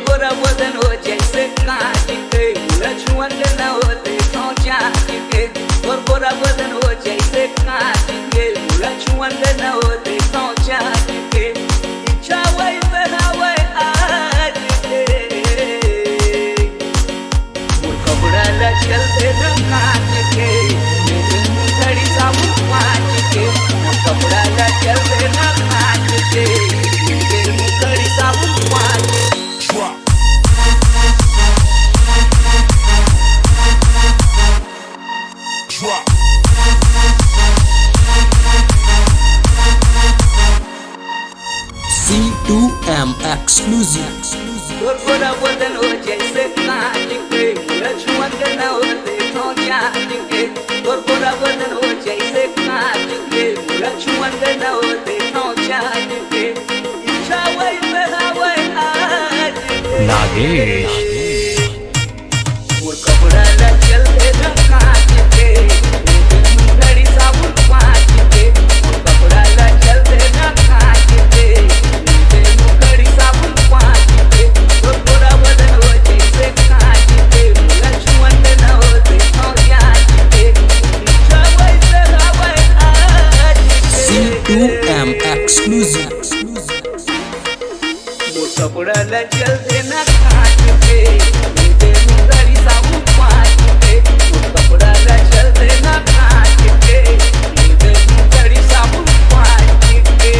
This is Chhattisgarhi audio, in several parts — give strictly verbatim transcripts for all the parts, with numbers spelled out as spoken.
गोरा बदन हो जैसे कांच के, लछुअन न होते तो जांच के। और गोरा बदन हो जैसे कांच के, लछुअन न होते तो जांच के। इच्छा वही पहनावे आज के। मोर कपड़ा ला चल दे ना कांच के, ले दे मुंगरी साबुन पाँच के। मोर कपड़ा ला चल दे ना कांच के, ले दे मुंगरी साबुन पाँच के। Drop. Drop. C two M exclusive. तोर गोरा बदन हो जैसे कांच के, लछुअन के न होते तो जांच के। तोर गोरा बदन हो जैसे कांच के, लछुअन के न होते तो जांच के। इच्छा वही पहनावे आज के। नागेश। मोर कपड़ा ला चल दे ना कांच के, ले दे मुंगरी साबुन पाँच के। मोर कपड़ा ला चल दे ना कांच के, ले दे मुंगरी साबुन पाँच के। तो गोरा बदन हो जैसे कांच के, लछुअन न होते तो जांच के। इच्छा वही पहनावे आज के। C two M exclusive. मोर कपड़ा ला चल दे ना कांच के, ले दे मुंगरी साबुन पाँच के। मोर कपड़ा ला चल दे ना कांच के, ले दे मुंगरी साबुन पाँच के।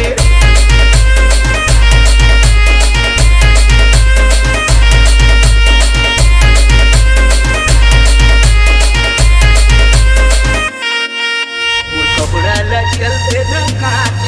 मोर कपड़ा ला चल दे ना कांच